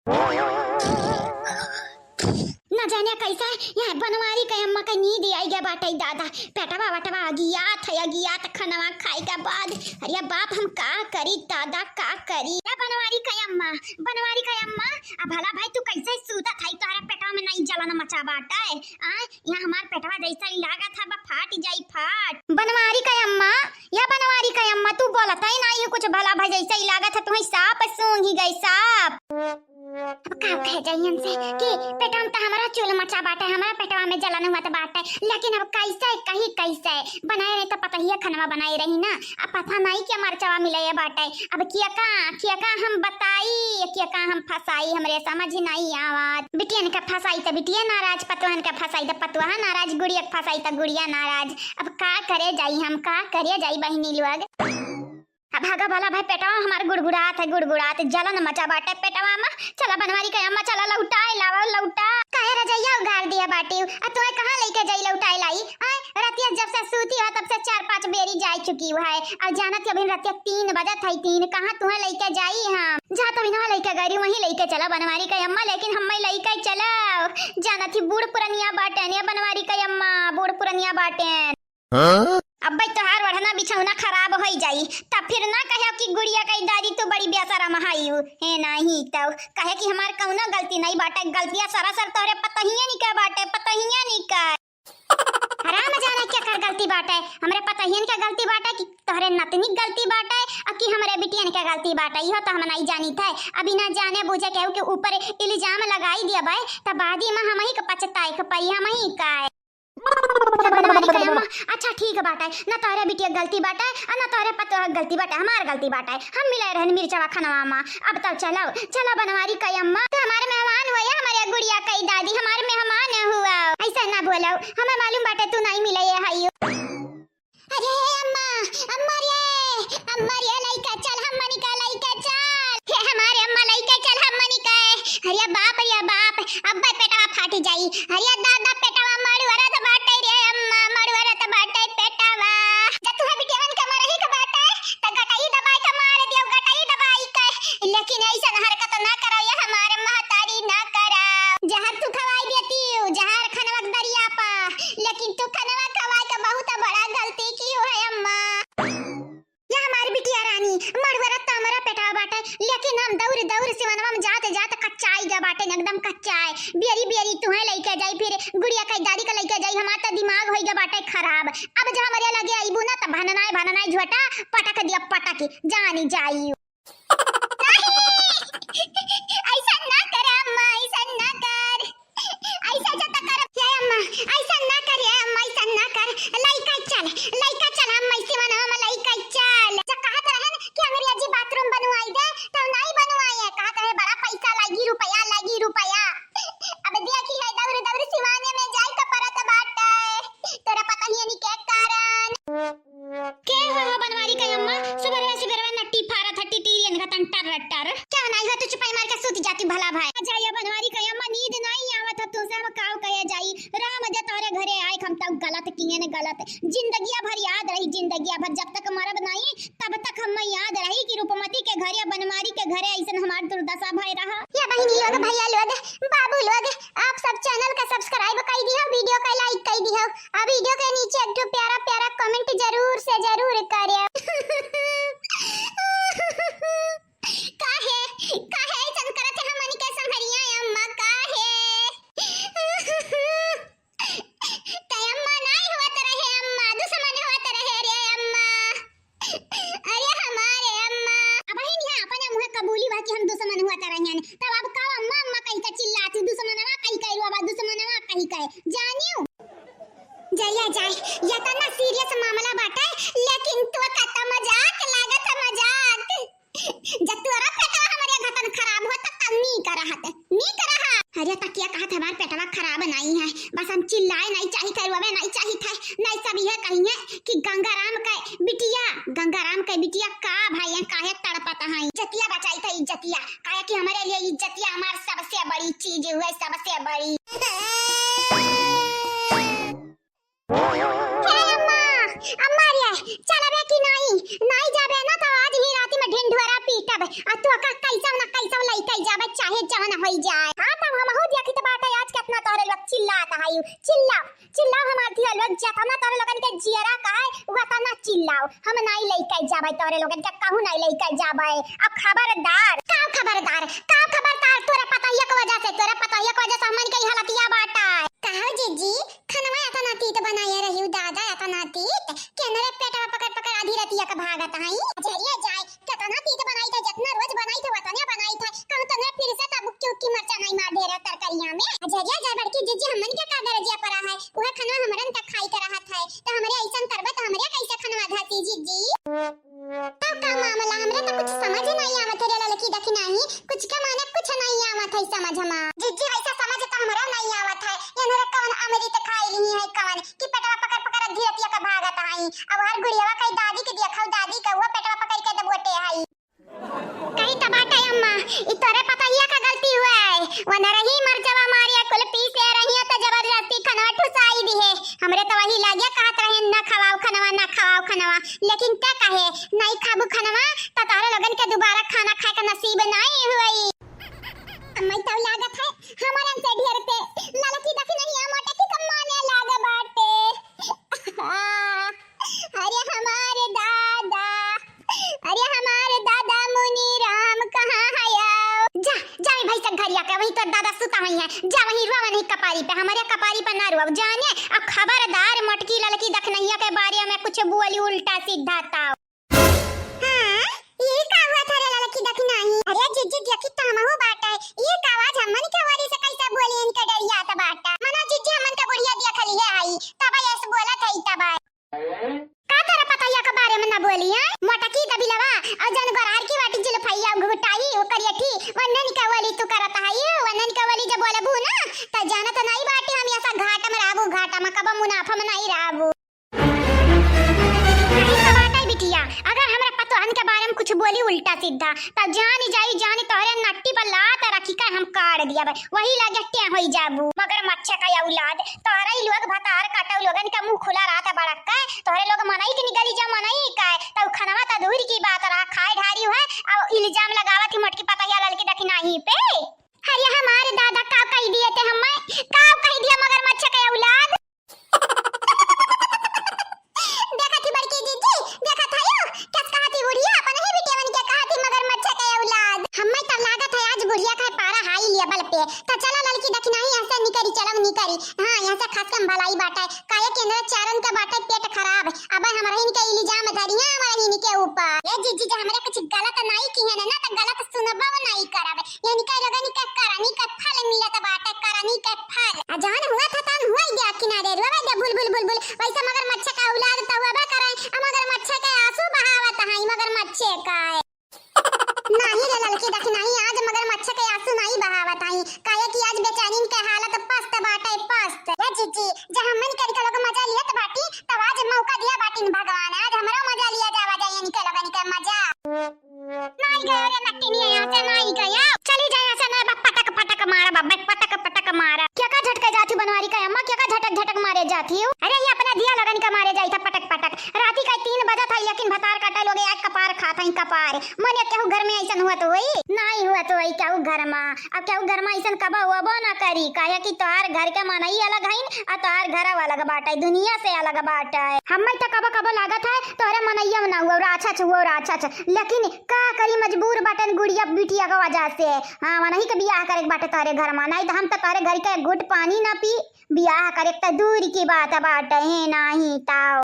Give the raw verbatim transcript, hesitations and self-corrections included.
न जाने कैसे यहाँ बनवारी के अम्मा के नींद आई गया बाटे दादा। पेटवा वटवा अगियात है, अगियात खनवा खाए के बाद। अरे बाप, हम का करी दादा, का करी? ए बनवारी के अम्मा, बनवारी के अम्मा, अब भला भाई तू कैसे सूतत है, तोहरा पेटवा में नहीं जलन मचा बाटे? आ, यहाँ हमार पेटवा जैसा ही लागत है, बा फाट जाई फाट। बनवारी के अम्मा, या बनवारी के अम्मा, तू बोलत ही नहीं कुछ, भला भाई जैसा ही लागत है तुम्हें सांप सूंघी गई, सांप। अब का कहे जाई इनसे कि पेटवा में तो हमारा चूल मचा बाटे, हमारा पेटवा में जलन हुआ तो बाटे, लेकिन अब कैसे कहीं कैसे बनाए रहे तो पता ही है खनवा बनाए रही ना। अब पता नहीं क्या मरचवा मिले ये बाटे। अब किया का, किया का हम बताई, किया का हम फंसाई, हमरे समझ नहीं आवत। बिटियन का फंसाई तो बिटिया नाराज, पतोहन का फंसाई तो पतोहा नाराज, गुड़िया का फंसाई तो गुड़िया नाराज। अब का करे जाई हम, का करे जाई बहिनी लोग? अब भागा भला भाई, पेटवा हमार गुड़गुड़ात है, गुड़गुड़ात, जलन मचा बाटे पेटवा में। चला बनवारी के अम्मा, चला लौटाए लावा, लौटा। काहे रजैया उगार दिया बाटी? आ तोहे कहाँ लेके जाई लौटाए लाई? आय, रतिया जब से सूती हो तब से चार पांच बेरी जाए चुकी है। और जानत ही अभी रतिया तीन बजत है, तीन, कहाँ तुहे लेके जाई हम? जा तो बिना लेके गई, वहीं लेके चला बनवारी के अम्मा, लेकिन हमें लेके चला। जानत ही बूढ़ पुरनिया बाटे ने बनवारी के अम्मा, बूढ़ पुरनिया बाटे। हाँ? अब्बे तोहार ओढ़ना बिछौना खराब होई जाई, तब फिर ना कहे कि गुड़िया कई दादी तू बड़ी बेशरम हई। हे नाही तो कहे कि हमार कौनो गलती नहीं बाटे, गलतिया सरासर तोहरे पतहिया निके बाटे, पतहिया निके। राम जाने के कर गलती बाटे, हमरे पतहियन के गलती बाटे कि तोहरे नतनी के गलती बाटे, आ कि हमरे बिटियन के गलती बाटे, इहो तो हम नहीं जानी थे। अभी ना जाने बूझे केहू के ऊपर इल्जाम लगाई दिया बे, तब बादी में हम ही के पछताए के पई, हम ही का। बनवारी के अम्मा, अच्छा ठीक बाटे, न तोहरे बिटिया गलती बाटे, आ न तोहरे पतोह गलती बाटे, हमार गलती बाटे। हम मिले रहन मिर्चवा खनवा मा। अब तब चलो, चलो बनवारी के अम्मा, तू हमारे मेहमान हुआ या हमारे गुड़िया कई दादी, हमारे मेहमान हुआ। ऐसा ना बोलो, हमें मालूम बाटे तू नहीं मिले ये हाइयो। अरे अम्मा, अम्मा रे, अम्मा रे, लइका चल, हमनी का लइका चल। हे हमारे अम्मा, लइका चल, हमनी का। अरे बाप रे बाप, अब्बे पेटवा फाटी जाई। अरे दादा, पेटवा मड़ुअरत बाटे रे अम्मा, मड़ुअरत बाटे पेटवा। जब तुहे बिटियवन के मरही के बाटे, त गटई दबाई के मार दियो, गटई दबाई के। लेकिन ऐसन हरकत ना करो ये हमारे महतारी, ना करो। जहर तू खवाई देती, जहर खनवा के दरिया पा, लेकिन तू खनवा खवाई के बहुत बड़ा गलती की है अम्मा। या हमारी बिटिया रानी, मड़ुअरत त हमरा पेटवा बाटे, लेकिन हम दौड़ दौड़ सिवनवा में जात जात कच्चाई गा बाटे, एकदम कच्चाए। बियरी बियरी तुहे लइके जाई, फिर गुड़िया कई दादी का लइके जाई, हमार त दिमाग होई गा बाटे खराब। अब जब हमरे लगे आईबू ना त भननाए भननाए झोटा पटक दिया, पटक जानी जाई। नहीं, ऐसा ना कर अम्मा, ऐसा ना कर। ऐसा जता कर, हे अम्मा, ऐसा ना कर, हे अम्मा, ऐसा ना कर। लइका चल, लइका चल, अम्मा, इसी मन हम लइका चल। जब कहत रहन कि अंग्रेजी बाथरूम बनवाई दे, तब नहीं बनवाए। कहत रहे, "बड़ा पैसा लागी, रुपया लागी, रुपया।" अब देखी है, दौड़ दौड़ सिवाने में जाए तो परत बाटे। तोरा पता ही नहीं के कारण। के हो, हो बनवारी का अम्मा? सुबेरवा सुबेरवा नट्टी फारत है, टिटीरियन का तन टर टर। क्या नाई हो, तू चुपाई मार के सूत जाती भला भाई। अच्छा, ये बनवारी का अम्मा, नींद नाई आवत है तुमसे, हम काव कहे जाई। राम जे तोरे घरे आए, हम तब गलत किए न गलत। जिंदगिया भर याद रही, जिंदगिया भर जब तक मरब नाई, तब तक हम याद रही कि रूपमती के घरे, बनवारी के घरे ऐसन हमार दुर्दशा भय रहा। या बहिनी लोग, भैया लोग, बाबू लोग, आप सब channel का subscribe कई दिहो, video का like कई दिहो, आ video के नीचे एक ठो प्यारा प्यारा comment जरूर से जरूर करियो। काहे, काहे ऐसन करत है हमनी के संघरिया अम्मा, काहे? ते अम्मा नाई होत रहे अम्मा, दुश्मन होत रहे रे अम्मा। अरे हमारे अम्मा। अब ही नहीं अपने मुँह कबूली बा कि हम दुश्मन होत रहे हैं। तब अब का अम्मा अम्मा कही का चिल्लाती, दुश्मनवा कही का, बाबा दुश्मनवा कही का। जानियो? जया जाए, ये तो ना serious मामला बाटे, लेकिन तो का तो मजाक लागत है, मजाक। जब तोरा पेटवा हमरे घटन खराब हो, तब तब नीक रहत, नीक रहा। अरे तकिया कहत हमार पेटवा खराब नहीं है, बस हम चिल्लाए नहीं चाहित है, रोवे नहीं चाहित है, नहीं सब यह कही है कि गंगाराम के बिटिया, गंगाराम के बिटिया का भाई है, काहे तड़पत है, इज्जतिया बचाई था, इज्जतिया, काहे कि हमारे लिए इज्जतिया हमार सबसे बड़ी चीज हुए, सबसे बड़ी। हे अम्मा, अम्मा रे, चलबे कि नाई? नाई जाबे ना तो आज ही राती में ढिंढोरा पीटब। आ तू का कैसा ना कैसा लइके जाबे, चाहे जवन होई जाए। हाँ, तब हमहू देखित बाटे आज केतना तोहरे लोग चिल्लात हई। चिल्लाओ, चिल्लाओ हमार धिया लोग, जतना तोहरे लोगन के जियरा कहे, वतना चिल्लाओ। हम नाई लइके जाबे तोहरे लोगन के, कहूँ नाई लइके जाबे। अब खबरदार। का खबरदार? का खबरदार? तोरा पतोहिया के वजह से, तोरा पतोहिया के वजह से हमन के ई हालतिया बाटे। कहो जीजी, खनवा एतना तीत बनाए रही दादा, एतना तीत, केनरे पेटवा पकड़ पकड़ आधी रतिया के भागत हई। झरिया जाए, केतना तीत बनाई थे, जितना रोज बनाई थे, वतने बनाई थे। कहूँ तोहरे फिर से तब उक्की उक्की मरचा नहीं मार दे रहे तरकारिया में। झरिया जाए बड़की जीजी, हमन के का गरजिया पड़ा है, उहे खनवा हमरन तक खाई के रहत है, तो हमरे ऐसन करबे तो हमरे कैसे खनवा धसी जीजी? तब का मामला, हमरा तो कुछ समझ नहीं आवत है रे ललकी दखिनाही, कुछ के माने कुछ नहीं आवत है समझ मा। जीजी, वैसे समझ तो हमरा नहीं आवत है, एनरे कवन अमृत खाई ली है कवन, कि पेटवा पकड़ पकड़ आधी रतिया के भागत हई। अब हर गुड़ियावा कई दादी के देखो, दादी के वो पेटवा पकड़ के दबोटे हई। कही तो बाटे अम्मा, ई तोरे पतोहिया का गलती हुआ है, वनरही मरचवा मारिया कुल पीसे रहिया तो जबरदस्ती खनवा ठुसाई दिहे। हमरे तो वही लागिया कहत रहे, "न खवाओ खनवा, न खवाओ खनवा।" लेकिन ते कहे, "नहीं खाबू खनवा, तो तोहरे लोगन के दोबारा खाना खाए का नसीब नहीं हुई।" अम्मा, ई तो लागत है, हमरन से ढेर ते ललकी दखिनहिया मोटकी के माने लाग बाटे। अरे हमारे दादा, अरे हमारे दादा मुनी राम कहाँ है आओ? जा, जा ए भैंसा घरिया के, वहीं तोर दादा सुता हुई है। जा वहीं रोवा नहीं कपारी पे, हमरे कपारी पे ना रोवा। जाने, अब खबरदार मोटकी ललकी दखनहिया के बारे में कुछ बोली उल्टा सीधा ताव। हाँ, ये का हुआ था रे ललकी दखनही? अरे जीजी, देखी तो हमहू बाटे। ये का आवाज हमन के ओरी से कैसे बोली, इनके डरिया त बाटा। मनो जीजी, हमन के बुढ़िया देख लिए हई, तब ऐसे बोलत हई तब। का तोरा पतोहिया के बारे में ना बोली, हैं? मोटकी दबिलवा, और जन गोरार की बाटी जुल्फैया घुटाई, ओकर यठी, वन्नन के वली तू करत हई, वन्नन के वली जब बोलबू ना, त जानत नहीं बाटी हम ऐसा घाटा में रहबू, घाटा में कबो मुनाफा में नहीं रहबू। नहीं तो बाटे बिटिया, अगर हमरा पतोहन के बारे में कुछ बोली उल्टा सीधा, त जानी जाई, जानी तोहरे नट्टी पर लात रखी का हम काट दिया बे, वही लगे टे होई जाबू। मगरमच्छ का औलाद, तोहरे ही लोग भतार काटउ लोगन का मुंह खुला रहत बड़क का, तोहरे लोग मनई के निकली जा मनई का, तउ खनवा त दूर की बात रहा, खाए ढारी है, अब इल्जाम लगावत ही मोटकी पतोहिया ललकी दखिनही पे। अरे हमारे दादा, का कह दिए ते हमें, का कह दिया मगरमच्छ का औलाद। देखत ही बड़की जीजी, देखत हयो, कस कहत ही बुढ़िया, अपन ही बिटियवन के कहत ही मगरमच्छ के औलाद। हम्मे तब लागत है आज बुढ़िया का पारा हाई लेवल पे। त चला ललकी दखिनही यहाँ से निकरी, चलो निकरी। हाँ, यहाँ से खास कम भलाई बाटे। काहे कि इनरे चारन का बाटे पेट खराब। अब हमरा इनके इल्जाम धरिया हमरा इनके ऊपर। ए जीजी, जे हमरा कुछ गलत नाई किहे ना, ना त गलत सुनबो नाई करब। इनके लोगन के करनी के फल मिलत बाटे, करनी के फल। आ जवन हुआ था तवन हुआ ही गया किनारे, रोवे दे बुलबुल बुलबुल। वैसे मगरमच्छ का औलाद तो हुआ करे, आ मगरमच्छ के आंसू बहावत है, मगरमच्छ का। नाही रे ललकी दखिनही, आज मगरमच्छ के आंसू नाही बहावत हई, काहे कि आज बेचैनिन के हालत पस्त बाटे, पस्त। ए जीजी, जे हमन के इनके लोग मजा लियत बाटी, तब आज मौका दिया बाटिन भगवान, आज हमरो मजा लिया जावा जाए इनके लोगन के मजा। नाही गयो रे नट्टिनिया, यहाँ से नाही गयो। चली जा यहाँ से, ना बा पटक पटक मारा, बब्बे पटक पटक मारा। क्या का झटके जाती बनवारी का अम्मा, क्या का झटक झटक मारे जाती हो? अरे ये अपना धिया लोगन का मारे जाई था पटक पटक। राती का तीन बजत है, लेकिन भतार काटे लोगे आज कपार खात है, कपार। मने केहू घर में ऐसन हुआ तो होई? नाई हुआ तो होई केहू घर में। अब केहू घर में ऐसन कबो होबो ना करी, काहे कि तोहार घर के मनई अलग हईन, आ तोहार घर अलग बाटे, दुनिया से अलग बाटे। हम्मे तो कबो कबो लागत है, तोहरे मनैया में ना हुआ, राक्षस हुआ, राक्षस। लेकिन का करी, मजबूर बाटन गुड़िया बिटिया के वजह से। हाँ, वनही के बियाह करे के बाटे तोहरे घर में, नाई तो हम तो तोहरे घर के एक घूंट पानी ना पी। बियाह करे त दूर की बात बाटे, हे नाही ताओ।